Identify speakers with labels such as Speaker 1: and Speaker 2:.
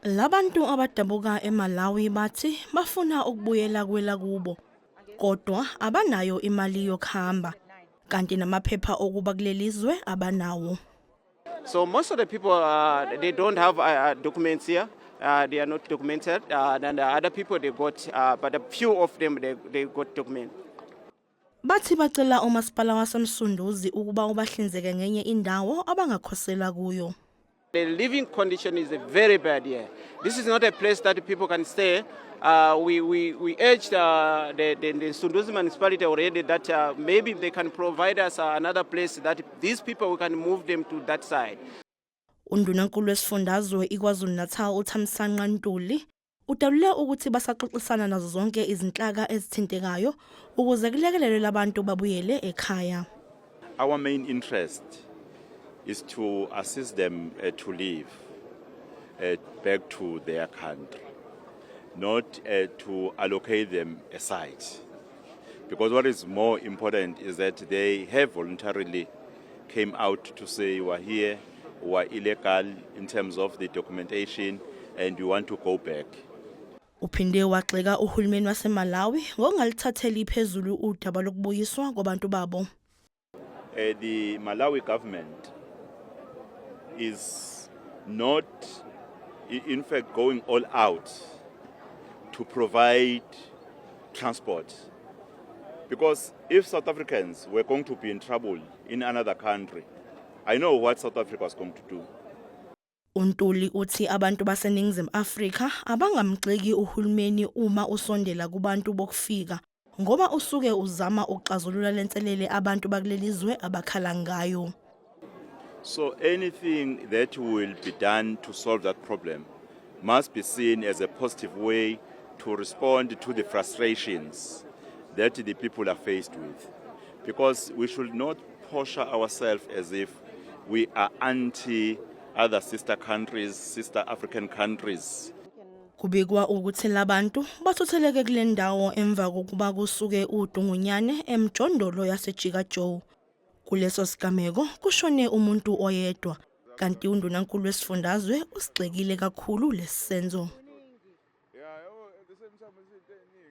Speaker 1: Labantu abadabuka eMalawi bathi bafuna ukubuyela kwelakubo kodwa abanayo imali yokuhamba kanti namaphepha okuba kulelizwe abanawo.
Speaker 2: So most of the people, they don't have documents here. They are not documented. And the other people they got, but a few of them they got document.
Speaker 1: Bathi bacela umasipala waseMsunduzi ukuba ubahlinzeke ngenye indawo abangakhosela kuyo.
Speaker 2: The living condition is very bad here. This is not a place that people can stay. We urged the Msunduzi municipality already that maybe they can provide us another place that these people, we can move them to that side.
Speaker 1: Undunankulu wesifundazwe iKwaZulu-Natal uThamsanqa Ntuli udalule ukuthi basaxoxisana nazo zonke izinhlaka ezithintekayo ukuze kulekelelwe labantu babuyele ekhaya.
Speaker 3: Our main interest is to assist them to leave back to their country, not to allocate them a site. Because what is more important is that they have voluntarily came out to say, "We are here, we are illegal in terms of the documentation, and we want to go back."
Speaker 1: Uphinde wagxeka uhulumeni waseMalawi ngokungalithatheli phezulu udaba lokubuyiswa kwabantu babo.
Speaker 3: The Malawi government is not, in fact, going all out to provide transport. Because if South Africans were going to be in trouble in another country, I know what South Africa was going to do.
Speaker 1: UNtuli uthi abantu baseNingizimu Afrika abangamgxeki uhulumeni uma usondela kubantu bokufika ngoba usuke uzama ukuxazulula lenselele abantu bakuleli zwe abakhala ngayo.
Speaker 3: So anything that will be done to solve that problem must be seen as a positive way to respond to the frustrations that the people are faced with. Because we should not posture ourselves as if we are anti other sister countries, sister African countries.
Speaker 1: Kubikwa ukuthi labantu bathutheleke kule ndawo emva kokuba kusuke udungunyane emjondolo yaseJika Joe. Kuleso sigameko kushone umuntu oyedwa kanti undunankulu wesifundazwe usigxekile kakhulu lesisenzo.